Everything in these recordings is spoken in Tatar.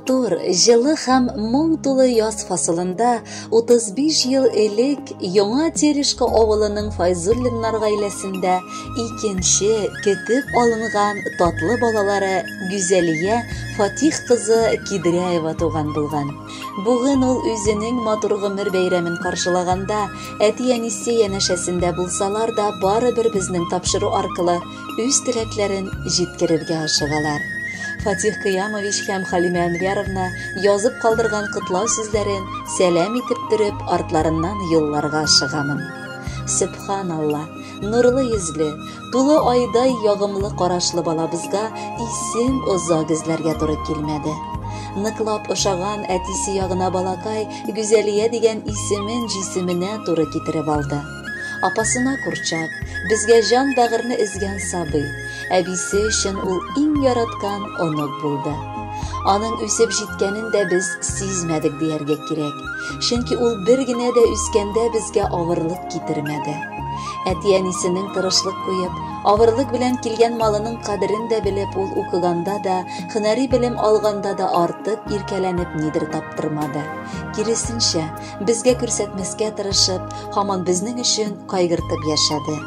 Матур, җылы һәм моң тулы яз фасылында 35 ел элек Яңа Терешка авылының Файзуллиннар гаиләсендә икенче көтеп алынган татлы балалары Гүзәлия Фатих кызы Кидряева туган булган. Бүген ул үзенең матур гомер бәйрәмен каршылаганда, әти-әнисе янәшәсендә булсалар да, барыбер безнең тапшыру аркылы үз теләкләрен җиткерергә ашыгалар. Фатих Кыямович һәм Халимә Әнвәровна язып калдырган котлау сүзләрен сәлам итеп төреп, артларыннан юлларга ашыгамын. Сөбханалла, нурлы йөзле, тулы айдай ягымлы карашлы балабызга исем озак эзләргә туры килмәде. Ныклап ошаган әтисе ягына балакай Гүзәлия дигән исемен җисеменә туры китереп алды. Апасына курчак, безгә җан бәгырьне өзгән сабый. Әбисе өчен ул иң яраткан онык булды. Аның үсеп җиткәнен дә без сизмәдек дияргә кирәк. Чөнки ул бер генә дә үскәндә безгә авырлык китермәде. Әти-әнисенең тырышлык куеп, авырлык белән килгән малының кадерен дә белеп, ул укыганда да, һөнәри белем алганда да артык иркәләнеп нидер таптырмады. Киресенчә, безгә күрсәтмәскә тырышып, һаман безнең өчен кайгыртып яшәде.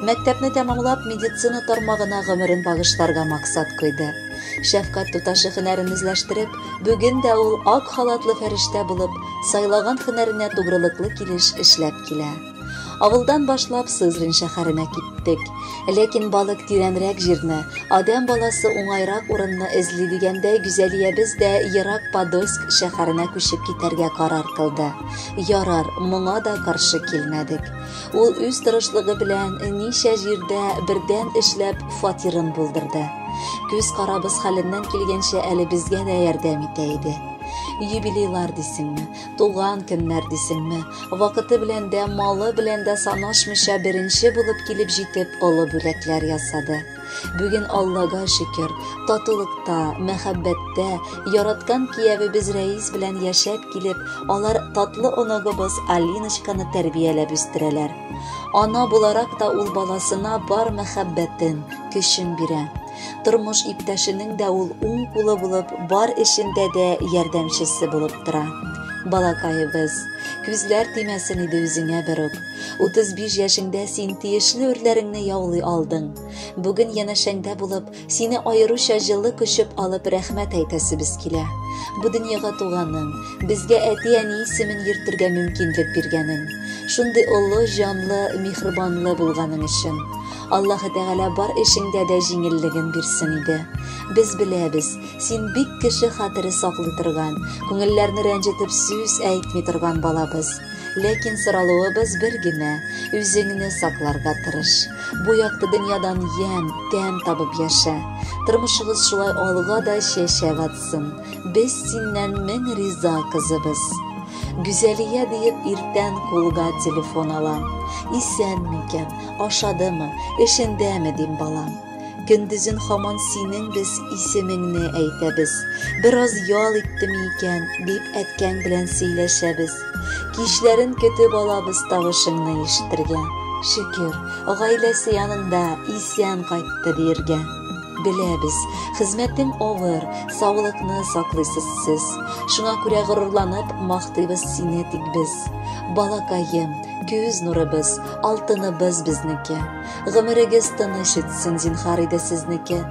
Мәктәпне тәмамлап, медицина тармагына гомерен багышларга максат куйды. Шәфкать туташы һөнәрен үзләштереп, бүген дә ул ак халатлы фәрештә булып, сайлаган һөнәренә тугрылыклы килеш эшләп килә. Авылдан башлап Сызрань шәһәренә киттек. Ләкин балык тирәнрәк җирне, адәм баласы уңайрак урынны эзли дигәндәй, Гүзәлиябез дә ерак Подольск шәһәренә күчеп китәргә карар кылды. Ярар, моңа да каршы килмәдек. Ул үз тырышлыгы белән ничә җирдә бердән эшләп фатирын булдырды. Күз карабыз хәленнән килгәнчә әле безгә дә ярдәм итә иде. Юбилейлар дисеңме, туган көннәр дисеңме, вакыты белән дә, малы белән дә санашмыйча беренче булып килеп җитеп, олы бүләкләр ясады. Бүген Аллага шөкер, татулыкта, мәхәббәттә, яраткан киявебез Рәис белән яшәп килеп, алар татлы оныгыбыз Алиночканы тәрбияләп үстерәләр. Ана буларак та ул баласына бар мәхәббәтен, көчен бирә. Тормыш иптәшенең дә ул уң кулы булып, бар эшендә дә ярдәмчесе булып тора. Балакаебыз, күзләр тимәсен иде үзеңә берүк. 35 яшеңдә син тиешле үрләреңне яулый алдың. Бүген янәшәңдә булып, сине аеруча җылы кочып алып рәхмәт әйтәсебез килә. Бу дөньяга туганың, безгә әти-әни исемен йөртергә мөмкинлек биргәнең, шундый олы җанлы, миһербанлы булганың өчен. Аллаһы Тәгалә бар эшеңдә дә җиңеллеген бирсен иде. Без беләбез, син бик кеше хәтере саклый торган, күңелләрне рәнҗетеп сүз әйтми торган балабыз. Ләкин соралуыбыз бер генә, үзеңне сакларга тырыш. Бу якты дөньядан ямь, тәм табып яшә. Тормышыгыз шулай алга да чәчәк атсын. Без синнән мең риза, кызыбыз. Гүзәлия диеп иртән кулга телефон алам. Исән микән, ашадымы, эшендәме дим балам. Көндезен һаман синең без исемеңне әйтәбез. Бераз ял иттеме икән, дип әткәң белән сөйләшәбез. Кичләрен көтеп алабыз тавышыңны ишетергә. Шөкер, гаиләсе янында исән кайтты диергә. Беләбез, хезмәтең авыр, саулыкны саклыйсыз сез. Шуңа күрә горурланып мактыйбыз сине тик без. Балакаем, күз нурыбыз, алтыныбыз безнеке. Гомерегез тыныч үтсен, зинһар иде сезнеке.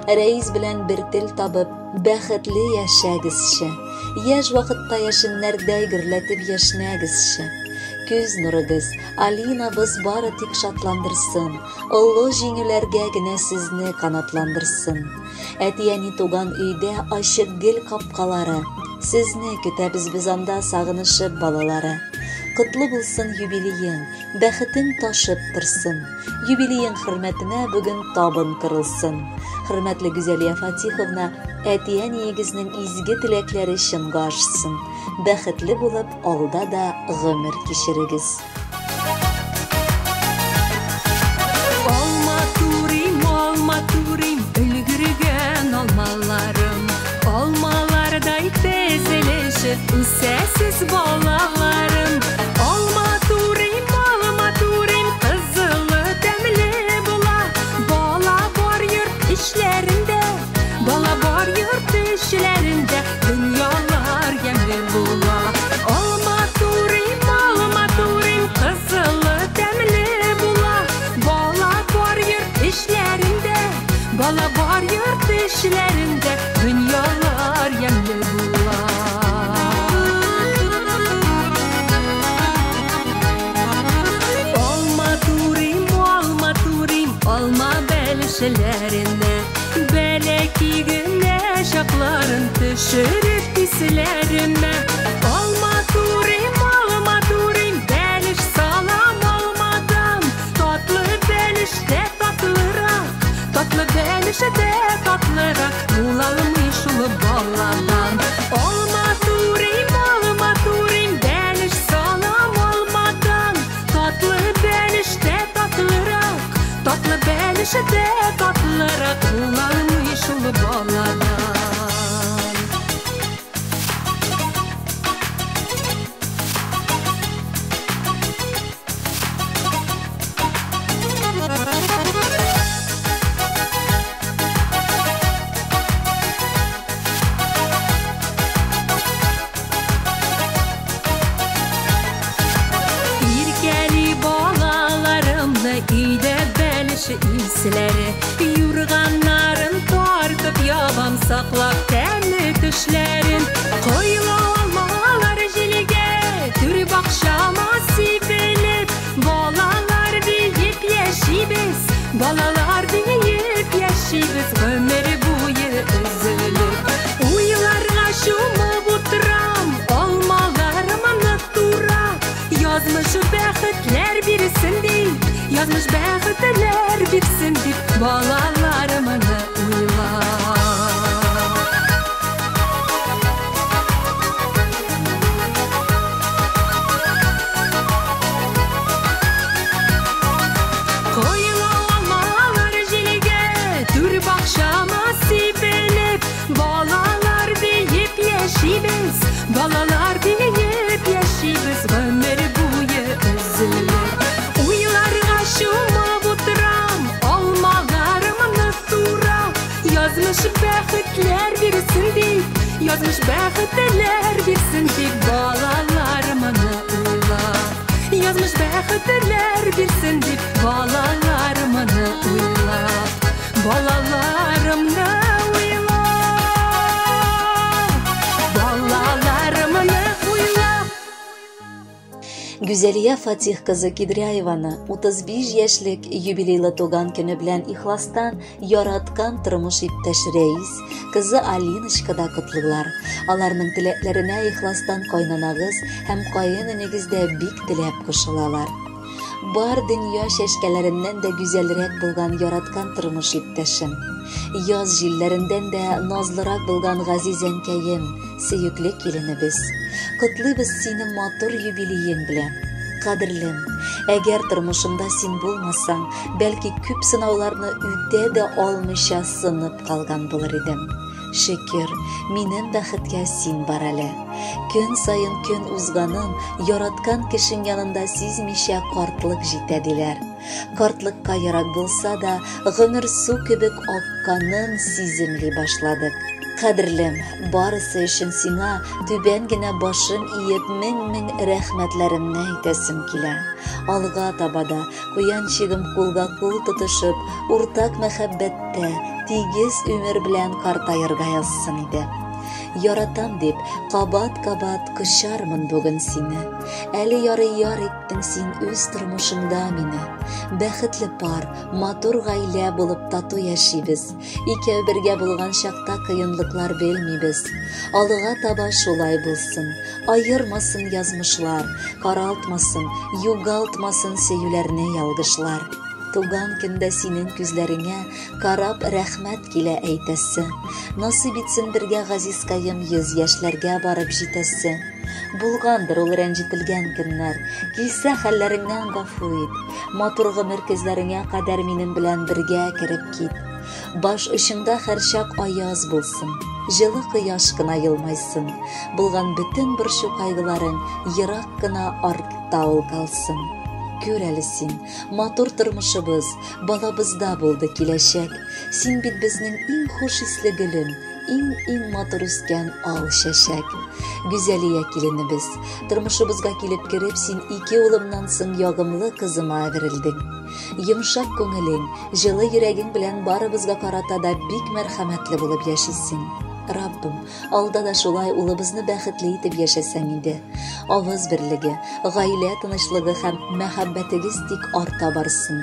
Рәис белән бер тел табып, бәхетле яшәгезче. Яшь вакытта яшеннәрдәй гөрләтеп яшьнәгезче. Күз нурыгыз, Алинабыз бары тик шатландырсын, олы җиңүләргә генә сезне канатландырсын. Әти-әни туган өйдә ачык гел капкалары. Сезне көтәбез без анда сагынышып, балалары. Котлы булсын юбилеең, бәхетең ташып торсын. Юбилеең хөрмәтенә бүген табын корылсын. Хөрмәтле Гүзәлия Фатиховна, әти-әниегезнең изге теләкләре чынга ашсын. Бәхетле булып, алда да гомер кичерегез. Алма турыйм, алма турыйм, өлгергән алмаларым. Алмалардай тезелешеп үсәсез балаларым. Алма турыйм, алма турыйм, кызылы тәмле була. Бала бар йорт эчләрендә, бала бар йорт эчләрендә. Дөнья тешләренә. Бәләки генә чакларын төшереп исләремә. Алма турыйм, алма турыйм, бәлеш салам алмадан. Татлы бәлеш тә татлырак, татлы бәлеш тә татлырак булалмый шул баладан. Алма турыйм, алма турыйм, бәлеш салам алмадан. Татлы бәлеш тә татлырак, татлы бәлеш тә татлырак булалмый шул баладан. Иркәли балаларымны өйдә бәлеш исләре, юрганнарын тартып ябам, саклап тәмле төшләрен. Коела алмалар җилгә, түр бакчама сибелеп, балалар диеп яшибез, балалар диеп яшибез, гомер буе өзелеп. Уйларга чумып утырам, алмаларымны турап, язмыш бәхетләр бирсен дип, язмыш бәхетләр бирсен дип, балаларымны уйлап. Коела алмалар җилгә, түр бакчама сибелеп, балалар диеп яшибез, балалар диеп яшибез, гомер буе өзелеп. Уйларга чумып утырам, алмаларымны турап, язмыш бәхетләр бирсен дип, язмыш бәхетләр бирсен дип, балаларымны уйлап. Язмыш бәхетләр бирсен дип, балаларымны уйлап, балаларымны уйлап, балаларымны уйлап. Гүзәлия Фатих кызы Кидряеваны 35 яшьлек юбилейлы туган көне белән ихластан яраткан тормыш иптәше Рәис, кызы Алиночка да котлыйлар. Аларның теләкләренә ихластан кайнанагыз һәм каенэнегез дә бик теләп кушылалар. Бар дөнья чәчкәләреннән дә гүзәлрәк булган яраткан тормыш иптәшем, яз җилләреннән дә назлырак булган газиз әнкәем, сөекле киленебез. Котлыйбыз сине матур юбилеең белән. Кадерлем, әгәр тормышымда син булмасаң, бәлки күп сынауларны үтә дә алмыйча сынып калган булыр идем. Шөкер, минем бәхеткә син бар әле. Көн саен көн узганын, яраткан кешең янында сизмичә картлык җитә диләр. Картлыкка ерак булса да, гомер су кебек акканын сиземли башладык. Кадерлем, барысы өчен сиңа түбән генә башым иеп мең-мең рәхмәтләремне әйтәсем килә. Алга таба да куянчыгым кулга кул тотышып, уртак мәхәббәттә тигез өмер белән картаерга язсын иде. Яратам дип кабат-кабат кочармын бүген сине. Әле ярый яр иттең син үз тормышыңда мине. Бәхетле пар, матур гаилә булып тату яшибез. Икәү бергә булган чакта кыенлыклар белмибез. Алга таба шулай булсын. Аермасын язмышлар, каралтмасын, югалтмасын сөюләрне ялгышлар. Туган көндә синең күзләреңә карап рәхмәт килә әйтәсе. Насыйп итсен бергә газизкаем 100 яшьләргә барып җитәсе. Булгандыр ул рәнҗетелгән көннәр, килсә хәлләреңнән гафу ит. Матур гомер көзләреңә кадәр минем белән бергә кереп кит. Баш очыңда һәрчак аяз булсын, җылы кояш кына елмайсын. Булган бөтен борчу кайгыларың ерак кына артта ул калсын. Күр әле син, матур тормышыбыз, балабызда булды киләчәк. Син бит безнең иң хуш исле гөлем, иң-иң матур үскән ал чәчәк. Гүзәлия киленебез, тормышыбызга килеп кереп, син ике улымнан соң ягымлы кызыма әверелдең. Йомшак күңелең, җылы йөрәгең белән барыбызга карата да бик мәрхәмәтле булып яшисең. Раббым, алда да шулай улыбызны бәхетле итеп яшәсәң иде. Авыз берлеге, гаилә тынычлыгы һәм мәхәббәтегез тик арта барсын.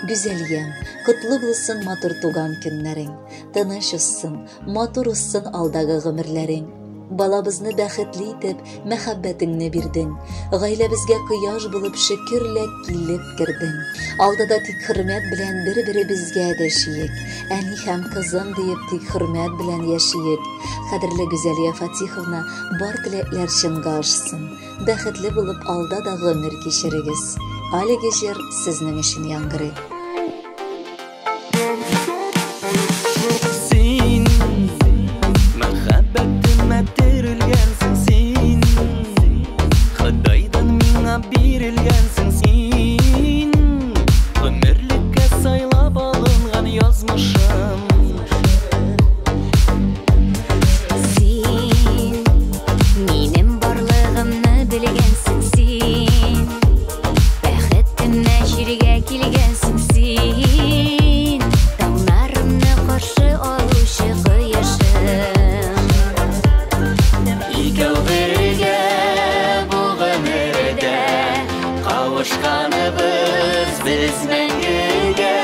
Гүзәлиям, котлы булсын матур туган көннәрең. Тыныч узсын, матур узсын алдагы гомерләрең. Балабызны бәхетле итеп, мәхәббәтеңне бирдең. Гаиләбезгә кояш булып шөкерлә килеп кердең. Алда да тик хөрмәт белән бер-беребезгә дәшиек. Әни һәм кызым диеп тик хөрмәт белән яшиек. Кадерле Гүзәлия Фатиховна, бар теләкләр чынга ашсын. Бәхетле булып алда да гомер кичерегез. Әлеге җыр сезнең өчен яңгырый. Син мәхәббәтемә терелгәнсең син, Ходайдан миңа бирелгәнсең син, гомерлеккә сайлап алынган язмышым. Син минем барлыгымны белгәнсең син, бәхетемә җиргә килгәнсең син, таңнарымны каршы алучы кояшым. Икәү бергә бу гомердә кавышканыбыз без мәңгегә.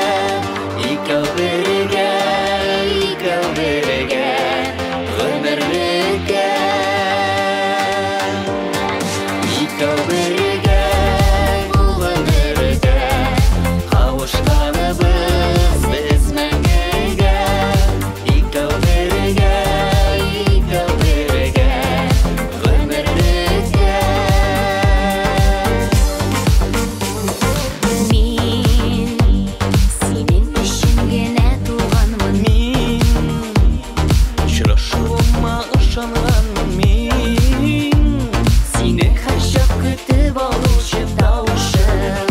Икәү бергә, икәү бергә гомерлеккә. Икәү бергә бу гомердә кавышканыбыз без мәңгегә. Икәү бергә, икәү бергә гомерлеккә. Мин синең өчен генә туганмын. Мин очрашуыма ышанганмын мин, сине һәрчак көтеп алучы тавышым.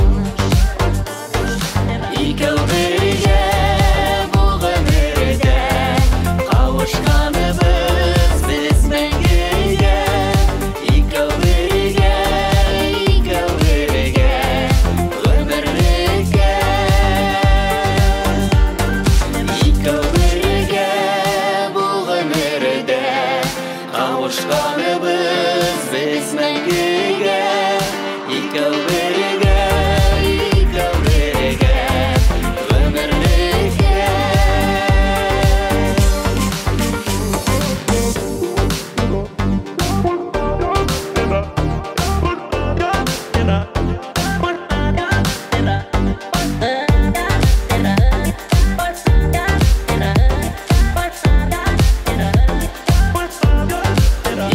Икәү бергә бу гомердә кавышканыбыз без мәңгегә. Икәү бергә, икәү бергә гомерлеккә. Икәү бергә бу гомердә кавышканыбыз без мәңгегә. Икәү бергә, икәү бергә гомерлеккә.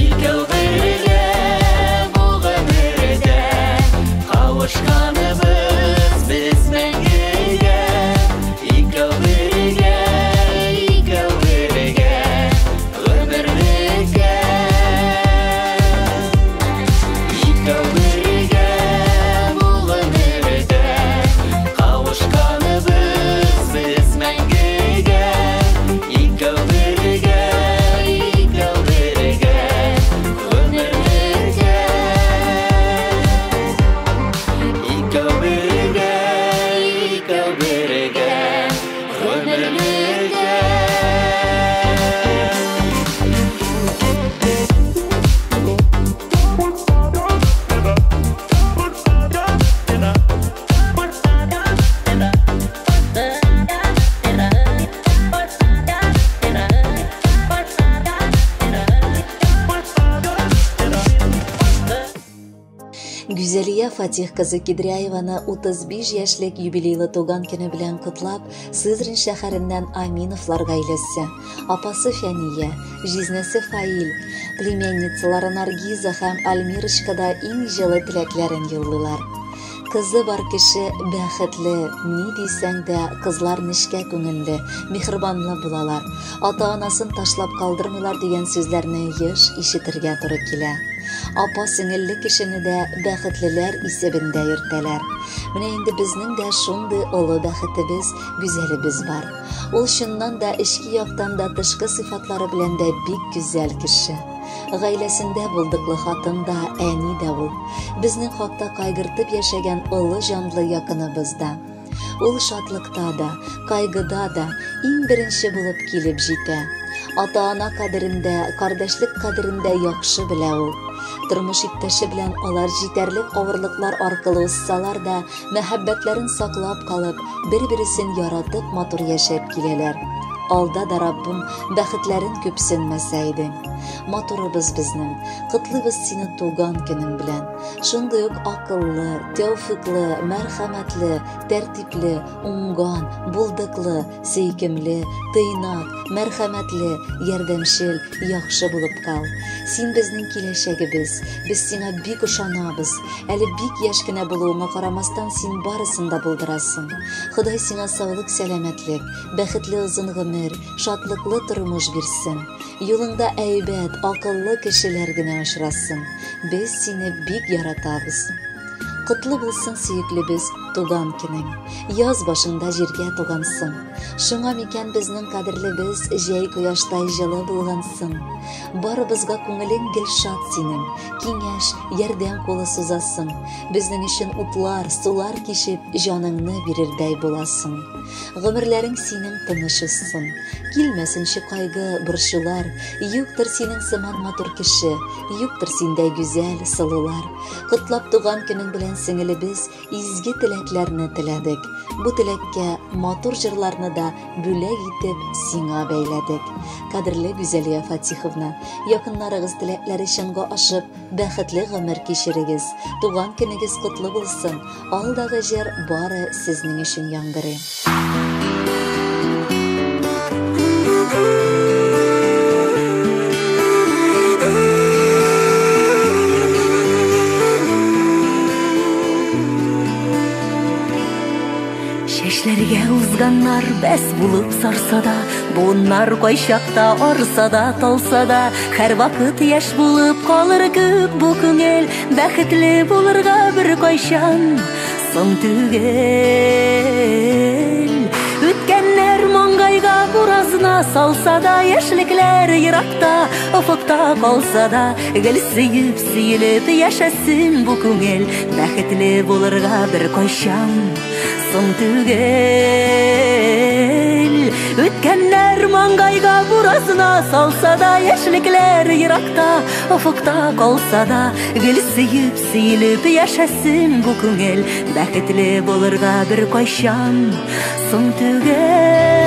Икәү бергә бу гомердә кавышканыбыз без мәңгегә. Икәү бергә, икәү бергә гомерлеккә. Икәү бергә бу гомердә кавышканыбыз без мәңгегә. Икәү бергә, икәү бергә гомерлеккә. Икәү бергә, икәү бергә гомерлеккә. Гүзәлия Фатих кызы Кидряеваны 35 яшьлек юбилейлы туган көне белән котлап, Сызрань шәһәреннән Аминовлар гаиләсе, апасы Фәния, җизнәсе Фаил, племянницалары Наргиза һәм Альмирочка да иң җылы теләкләрен юллыйлар. Кызы бар кеше бәхетле, ни дисәң дә, кызлар нечкә күңелле, миһербанлы булалар. Ата-анасын ташлап калдырмыйлар дигән сүзләрне еш ишетергә туры килә. Апа сеңелле кешене дә бәхетлеләр исәбендә йөртәләр. Менә инде безнең дә шундый олы бәхетебез, гүзәлебез бар. Ул чыннан да эчке яктан да тышкы сыйфатлары белән дә бик гүзәл кеше. Гаиләсендә булдыклы хатын да, әни дә ул. Безнең хакта кайгыртып яшәгән олы җанлы якыныбыз да. Ул шатлыкта да, кайгыда да иң беренче булып килеп җитә. Ата-ана кадерендә, кардәшлек кадерендә яхшы белә ул. Тормыш иптәше белән алар җитәрлек авырлыклар аркылы узсалар да, мәхәббәтләрен саклап калып, бер-бересен яратып матур яшәп киләләр. Алда да Раббым бәхетләрен күпсенмәсә иде. Матурыбыз безнең, котлыйбыз сине туган көнең белән. Шундый ук акыллы, тәүфиклы, мәрхәмәтле, тәртипле, уңган, булдыклы, сөйкемле, тыйнак, мәрхәмәтле, ярдәмчел, яхшы булып кал. Син безнең киләчәгебез, без сиңа бик ышанабыз. Әле бик яшь кенә булуыңа карамастан, син барысын да булдырасың. Ходай сиңа саулык, сәламәтлек, бәхетле озын гомер, шатлыклы тормыш бирсен. Юлыңда әйбәт, акыллы кешеләр генә очрасын. Без сине бик яратабыз. Котлы булсын, сөеклебез, туган көнең. Яз башында җиргә тугансың. Шуңа микән безнең кадерлебез җәй кояштай җылы булгансың. Барыбызга күңелең гел шат синең. Киңәш, ярдәм кулы сузасың. Безнең өчен утлар, сулар кичеп, җаныңны бирердәй буласың. Гомерләрең синең тыныч узсын. Килмәсенче кайгы, борчулар. Юктыр синең сыман матур кеше, юктыр синдәй гүзәл, сылулар. Котлап туган көнең белән, сеңелебез, изге теләкләрне теләдек. Бу теләккә матур җырларны да бүләк итеп сиңа бәйләдек. Кадерле Гүзәлия Фатиховна, якыннарыгыз теләкләре чынга ашып, бәхетле гомер кичерегез. Туган көнегез котлы булсын. Алдагы җыр бары сезнең өчен яңгырый. Чәчләргә узганнар бәс булып сарса да, буыннар кайчакта арса да, талса да, һәрвакыт яшь булып калыр күк бу күңел, бәхетле булырга бер кайчан соң түгел. Үткәннәр маңгайга буразна салса да, яшьлекләр еракта, офыкта калса да, гел сөеп, сөелеп яшәсен бу күңел, бәхетле булырга бер кайчан соң түгел. Үткәннәр маңгайга буразна салса да, яшьлекләр еракта, офыкта калса да, гел сөеп, сөелеп яшәсен бу күңел, бәхетле булырга бер кайчан соң түгел.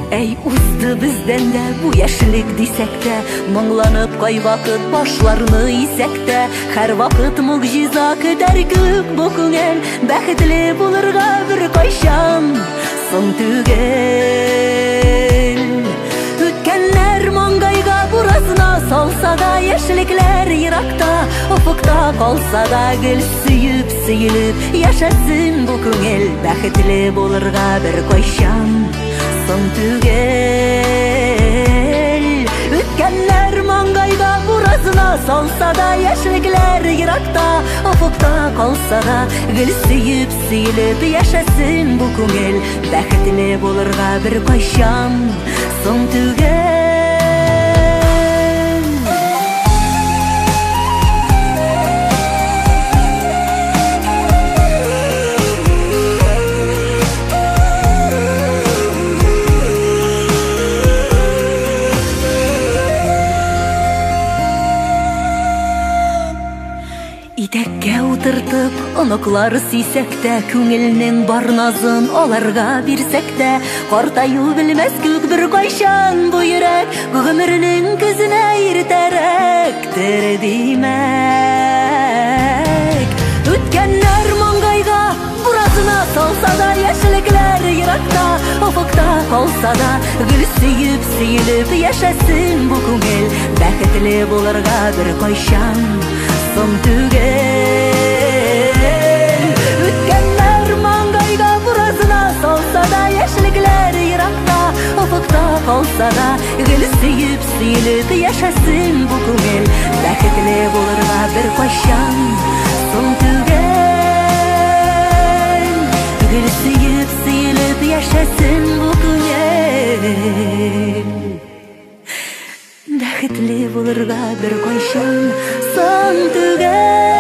Әй, узды бездән дә бу яшьлек дисәк тә, моңланып кайвакыт башларны исәк тә, һәрвакыт могҗиза көтәр күк бу күңел, бәхетле булырга бер кайчан соң түгел. Үткәннәр маңгайга буразна салса да, яшьлекләр еракта, офыкта калса да, гел сөеп, сөелеп яшәсен бу күңел, бәхетле булырга бер кайчан соң түгел. Үткәннәр маңгайга буразна салса да, яшьлекләр еракта, офыкта калса да, гел сөеп, сөелеп яшәсен бу күңел, бәхетле булырга бер кайчан соң түгел. Итәккә утыртып, оныклар сөйсәк тә, күңелнең бар назын аларга бирсәк тә, картаю белмәс күк бер кайчан бу йөрәк, гомернең көзенә иртәрәктер димәк. Үткәннәр маңгайга буразна салса да, яшьлекләр еракта, офыкта калса да, гел сөеп, сөелеп яшәсен бу күңел, бәхетле булырга бер кайчан соң түгел. Үткәннәр маңгайга буразна салса да, яшьлекләр еракта, офыкта калса да, гел сөеп, сөелеп яшәсен бу күңел, бәхетле булырга бер кайчан соң түгел. Гел сөеп, сөелеп яшәсен бу күңел, бәхетле булырга бер кайчан соң түгел.